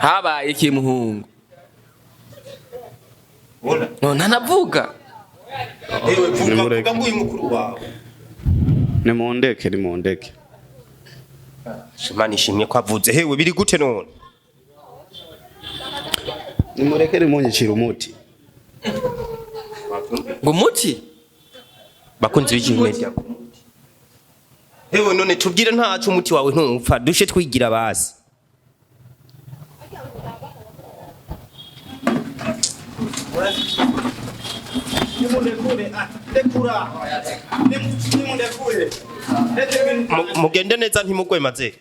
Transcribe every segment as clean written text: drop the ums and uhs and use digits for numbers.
Habaye iki muhungu? Bona. No ntanavuga. Ewe, vuga. Nimureke. Vuga ngo uyu mukuru wawe. Nimundeke, nimundeke. Imana ishimye ko avuze. Hewe, biri gute none? Nimureke, nimunyicira umuti. Ngo umuti? Bakunzi b'Igihe Media. Hewe, none tubwire, ntaco, umuti wawe ntupfa, dushe twigira basi. Nimundekure, ndekura. Nimundekure. Mugende neza, ntimugwe maze.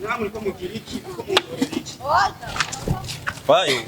Nkamwe ko mugira iki, ko mungorera iki? Wayo.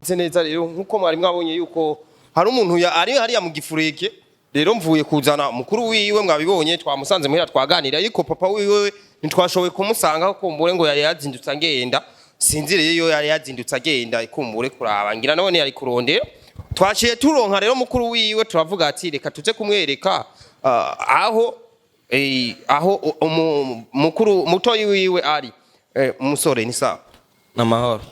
Nze neza rero, nkuko mwari mwabonye yuko hari umuntu ari hariya mu gifureke. Rero mvuye kuzana mukuru wiwe, mwabibonye, twamusanze muhira twaganira, ariko papa wiwe ntitwashoboye kumusanga, kumbure ngo yari yazindutse agenda. Sinzi rero iyo yari yazindutse agenda, kumbure kuraba ngira none yari kurondera. Twaciye turonka rero mukuru wiwe, turavuga ati reka tuze kumwereka aho aho mukuru mutoyi wiwe ari. Umusore ni sawa? Namahoro.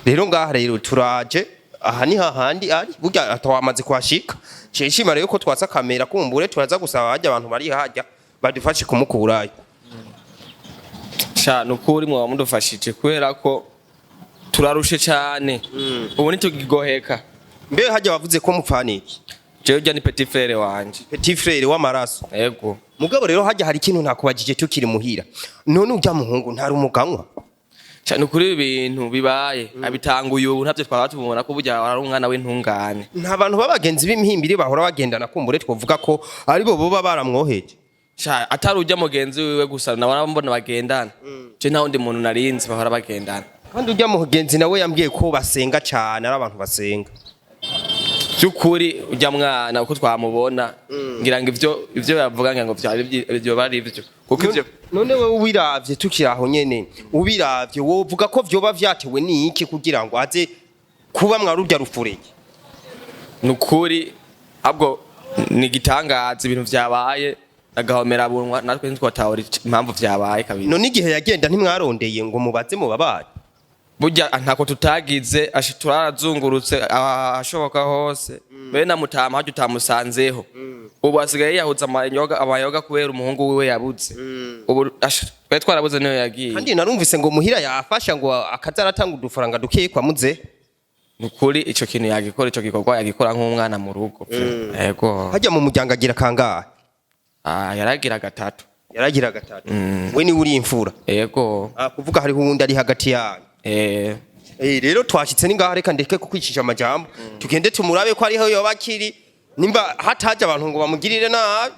Rero ngaha rero turaje, aha ni hahandi ari burya atawamaze kuhashika. Nshima rero ko twatsa kamera, kumbure turaza gusaba hajya abantu bari hajya badufashe kumukurayo. Sha, nukuri mwaba mudufashije kubera ko turarushe cyane. Ubu ntitugigoheka. Mbe hajya wavuze ko mupfana iki? Jewe urya ni petit frère wanje. Petit frère w'amaraso? Yego. Mugabo rero hajya hari ikintu ntakubajije tukiri muhira. None urya muhungu ntari umuganwa? Sha, nukuri ibi bintu bibaye abitanguye ubu ntabyo twaba tubona ko burya ari umwana w'intungane. Nta bantu b'abagenzi b'imihimbiri bahora bagendana, kumbure twovuga ko aribo boba baramwoheje? Sha, atari urya mugenzi wiwe gusa nawe mbona bagendana. Je nta wundi muntu narinzi bahora bagendana. Kandi urya mugenzi nawe yambwiye ko basenga cyane, ari abantu basenga. By'ukuri urya mwana uko twamubona, ngira ngo ivyo yavuga, ngira ngo vyari ivyo bari ivyo, kuko ivyo None wewe ubiravye, tukiri aho nyene, ubiravye wovuga ko vyoba vyatewe n'iki kugira ngo aze kuba mwarurya rufurege? Nukuri ahubwo ni igitangaza ibintu vyabaye agahomera bunwa, natwe ntitwatahura impamvu vyabaye kabiri. None igihe yagenda ntimwarondeye ngo mubaze mu babaye? Burya ntako tutagize, turarazungurutse ahashoboka hose, mbere na mutama harya utamusanzeho. Ubu asigaye yiyahuza amayoga kubera umuhungu wiwe yabuze. Ubu twari twarabuze niyo yagiye. Kandi narumvise ngo muhira yafasha, ngo akaza aratanga udufaranga dukeyi kwa muze. Nukuri ico kintu yagikora, ico gikorwa yagikora nk'umwana mu rugo, yego. Hajya mu muryango agira kangahe? Ah, yaragira gatatu. Yaragira gatatu. We niwe uri imfura? Yego. Ah, kuvuga hariho uwundi ari hagati yanyu? Eh. Rero twashitse ni ngaha, reka ndeke kukwicisha amajambo, tugende tumurabe ko ariho yoba akiri, nimba hataje abantu ngo bamugirire nabi.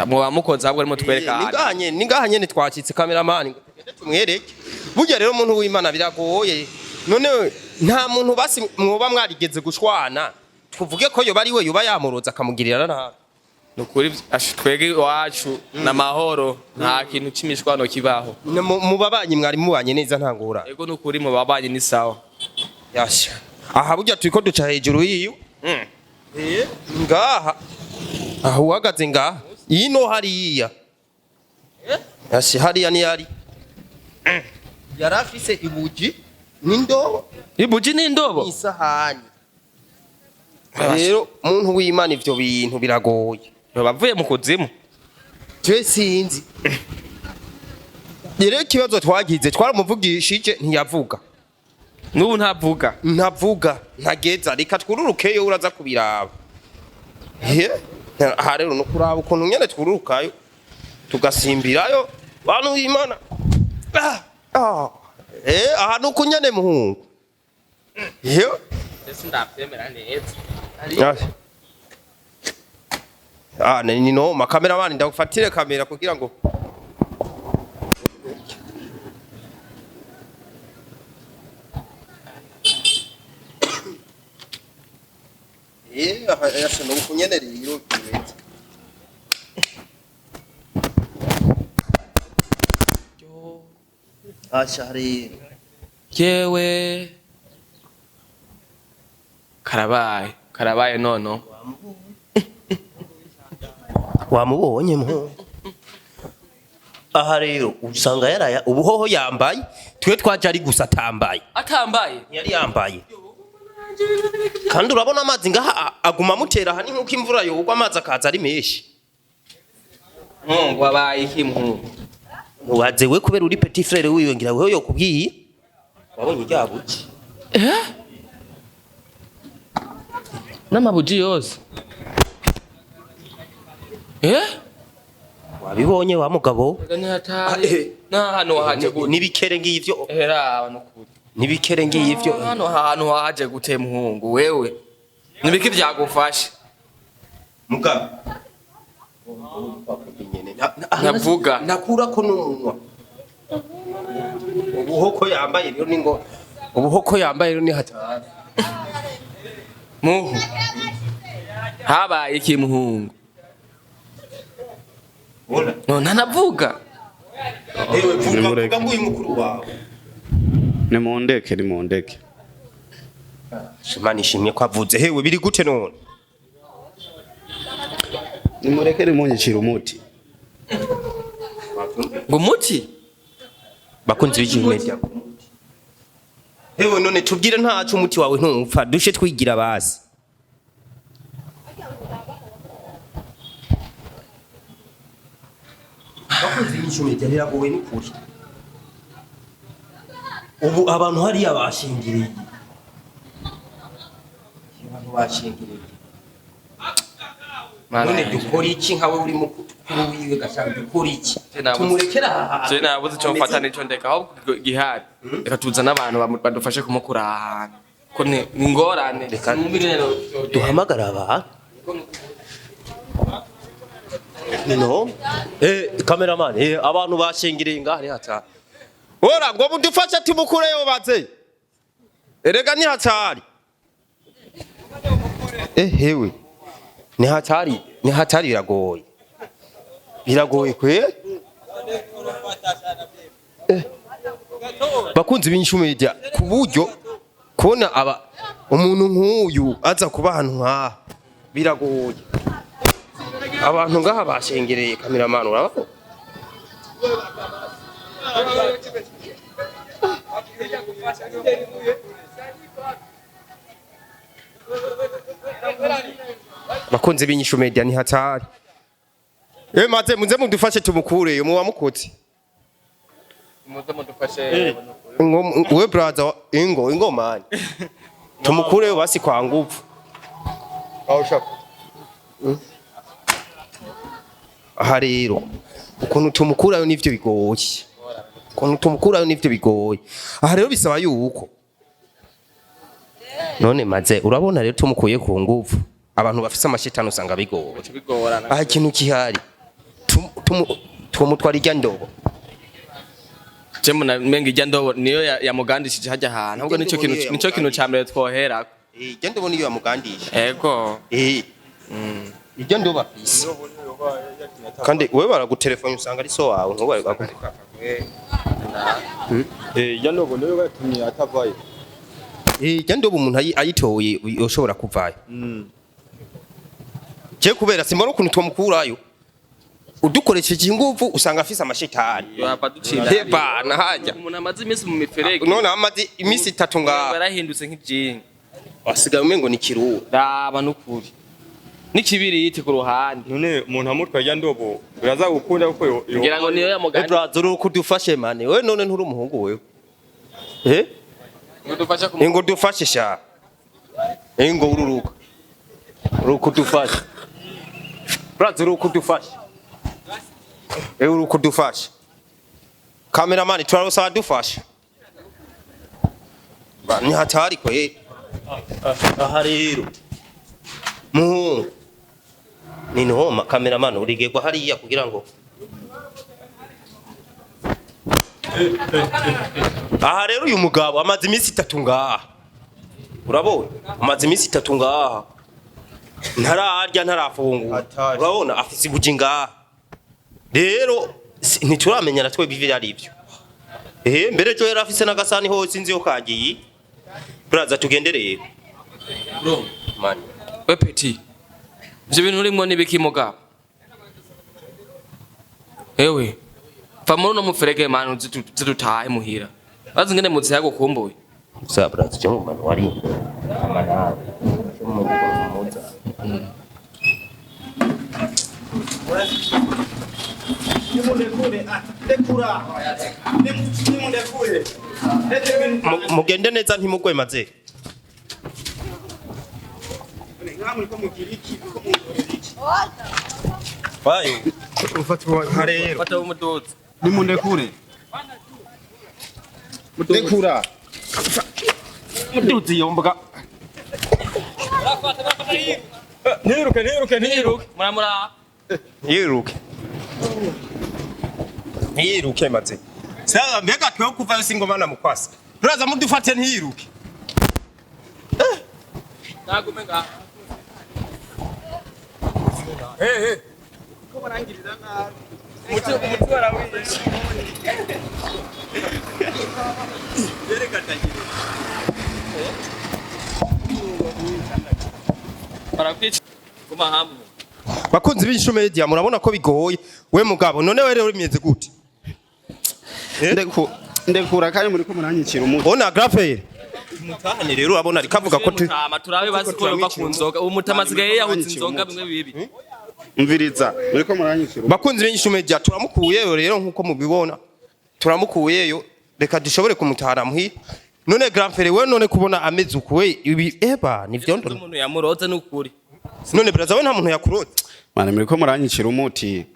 Mwoba mukoze ahubwo arimo twereka. Ni ngaha nyene, ni ngaha nyene twashitse, cameraman, ngo tugende tumwereke. Burya rero umuntu w'Imana biragoye. None nta muntu basi mwoba mwarigeze gushwana, tuvuge ko yoba ari we yoba yamuroza akamugirira nabi? Nukuri twege iwacu n'amahoro, nta kintu c'imishwano kibaho. Mu babanyi mwari mubanye neza, nta ngorane? Yego, nukuri mu babanyi ni sawa. Yasha, aha burya turiko duca hejuru yiwe. Ngaha aho uhagaze ngaha, ino hariya. Yasha, hariya ni yari yari afise ibuji n'indobo. Ibuji n'indobo? N'isahani. Rero muntu w'Imana, ivyo bintu biragoye. Bavuye mu kuzimu. Je sinzi rero ikibazo twagize, twaramuvugishije ntiyavuga. N'ubu ntavuga? Ntavuga, ntageza. Reka twururukeyo, uraza kubiraba. He aha rero no kuraba ukuntu nyene twururukayo tugasimbirayo, bantu b'Imana. Ah, ah. Aha nuko nyene muhungu. Iyo Ese ndavyemera neza? Ah, ni noma. Cameraman, ndagufatire kamera kugira ngo aha yasha no kunyene rero bimeze. Asha rero. Yewe, karabaye, karabaye nono. Wamubonye muhungu? Aha rero usanga yaraya ubuhoho yambaye, twe twaje ari gusa atambaye. Atambaye? Yari yambaye. Kandi urabona amazi ngaha aguma amutera aha, ni nk'uko imvura yogwa amazi akaza ari menshi. Muhungu, wabaye iki muhungu? Mubaze we, kubera uri petit frère wiwe, ngira wewe yokubwiye. Wabonye iryabuki? N'amabuji yose, eh. Wabibonye wa mugabo? Ega nihatari nta hantu wahaje gute? N'ibikere ngivyo. Ehera nukuri. N'ibikere ngivyo. Hano hantu wahaje gute muhungu? Wewe nibiki vyagufasha? Mugabo Ntavuga. Nakurako n'umunwa. Ubuhoko yambaye rero ni ngo ubuhoko yambaye rero ni hatari. Muhu, habaye iki muhungu? Bona. No ntanavuga. Ewe, vuga. Nimureke. Vuga ngo uyu mukuru wawe. Nimundeke, nimundeke. Imana ishimye ko avuze. Hewe, biri gute none? Nimureke, nimunyicira umuti. Ngo umuti? Bakunzi b'Ikintu Media, hewe, none tubwire, ntacu umuti wawe ntupfa dushe twigira basi. Bakunzi b'Ikintu Media, biragoye n'ukuri. Ubu abantu hariya bashingiriye, abantu bashingiriye. None dukora iki nkawe uri mukuru wiwe gashaka dukora iki? Tumurekera aha hantu? Je nabuze icyo mfata n'ico ndeka, ahubwo gihari reka tuzane abantu badufashe kumukura aha hantu, ko ni ingorane. Reka Numva ingene duhamagara abantu. No cameraman, abantu bashingiriye ngaha ni hatari. Ora ngo mudufashe tumukureyo baze. Erega ni hatari. Hewe, ni hatari, ni hatari, biragoye, biragoye kwe. Bakunzi b'Inyishu Media, ku buryo kubona aba umuntu nk'uyu aza kuba ahantu nk'aha biragoye. Abantu ngaha bashengereye. Cameraman, urabona? Bakunzi b'Inyishu Media, ni hatari. Maze muze mudufashe tumukureyo muba mukoze. Muze mudufashe. Ngo we brother, ingo ingo mani, tumukureyo basi kwa nguvu. Aho ushaka. Aha rero ukuntu tumukurayo nivyo bigoye, ukuntu tumukurayo nivyo bigoye. Aha rero bisaba yuko none maze urabona rero tumukuye ku nguvu, abantu bafise amashetani usanga bigoye. Bigorana. Aha ikintu kihari, tumutwara irya ndobo. Je mbona menga ijya ndobo niyo yamugandishije hajya ahantu, ahubwo Irya nico ndobo kintu niyo nico kintu ca mbere twoherako. Irya ndobo niyo yamugandisha. Ego. Iryo ndobo afise, kandi wewe baragutelefone usanga ari so wawe ntuba. Ya ndobo niyo yatumye atavayo. Irya ndobo umuntu ayitoye yoshobora kuvayo. Je kubera simbona ukuntu twamukurayo udukoresheje inguvu, usanga afise amashetani. Yohava ducinda. Heba hajya. Umuntu amaze iminsi mu miferege. None amaze iminsi 3 ngaha. Yarahindutse nk'ijinga. Asigaye umengo ni kiruwa. Raba n'ukuri n'ikibiriti ku ruhande. None umuntu amutwaye ya ndobo biraza gukunda kuko Ngira ngo niyo yamugandishije. Brother, uri kudufashe mane wewe, none nturi umuhungu wewe? Ngo dufashe ku Ingo dufashe sha, ingo ururuka, uruka udufashe brother, uruka udufashe, uruka udufashe. Cameraman, turarusaba dufashe. Ni hatari kwe. Aha rero muhungu ni noma. Cameraman, urigegwa hariya kugira ngo aha rero uyu mugabo amaze iminsi 3 ngaha. Urabona amaze iminsi 3 ngaha, ntararya, ntarafungura. Hatari. Urabona afise ibuji ngaha. Rero ntituramenya na twebwe ivyo ari byo. Mbere jo yari afise n'agasani hose, inzi yo kagiye. Braza, tugende rero. Bro, Mani. we petit, ivyo bintu urimwo n'ibiki mugabo? Ewe, va muri uno muferege mani, zidutahe muhira. Bazi ngene muzehe agukumbuye. Gusa braza, cyo mu wari amanawe cyo mu muza. Nimundekure, ah, ndekura. Nimundekure. Ndekure ibintu. Mugende neza, ntimugwe maze. Ngaha muriko mugira iki? Muriko munkorera iki? Bayo rero. Fata umuduzi. Nimundekure. Ndekura. Muduzi yombwa. Ntiruke, ntiruke, ntiruke. Muramura. Ntiyiruke, ntiyiruke maze. Sasa mbega twe kuva singoma na mukwasa turaza mudufate, ntiyiruke. Nagume ngaha. Ko barangirira nabi. Umuti warawishe. Barakwica. Guma hamwe. Bakunzi b'Inyishu Media, murabona ko bigoye. We mugabo, none we rero bimeze gute? Ndekura kandi muriko muranyicira umutwe. Ona grafere mutahane rero, urabona rikavuga ko tu Mutama turabe basi ko yova ku nzoga. Ubu mutama asigaye yahutse inzoga bimwe bibi. Umviriza, muriko muranyicira umutwe. Bakunzi b'Inyishu Media, turamukuyeyo rero nkuko mubibona, turamukuyeyo. Reka dushobore kumutahana muhira. None grafere we, none kubona ameze uku we, ibi eba ni vyondo. Umuntu yamuroze n'ukuri. None braza, we nta muntu yakuroze? Mwana, muriko muranyicira umuti.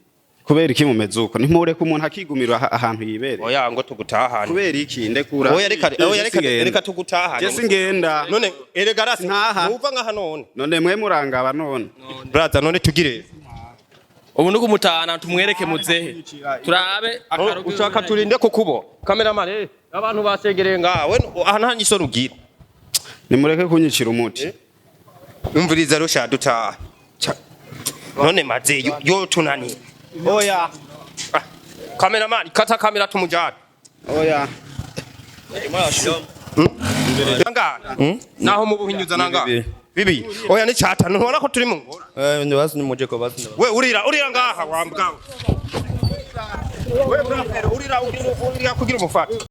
Kubera iki mumeze uko? Ntimureke umuntu akigumira ahantu yibereye. Oya, ngo tugutahane. Kubera iki? Ndekura. Oya, reka, oya, reka, reka tugutahane. Je singenda. None erega rasi Ntaha. ntuva nkaha none. None mwe murangaba none. Braza, none tugire. Ubu ni ukumutahana tumwereke muzehe. Turabe akaroge. Ushaka turinde kukubo cameraman, abantu basegereye ngawe aha nta nyiso rugira. Nimureke kunyicira umuti. Umviriza rero, sha dutaha. None maze yo tunani. Oya. Ah, cameraman, kata kamera tumujana. Oya. Nangana naho mu buhinyuza nangana bibi. Oya, ni cyatanu, ntubona ko turi mu ngora. Basi nimuje ko basi. We urira, urira ngaha wambwawe. We brafere, urira, urira, urira kugira umufate.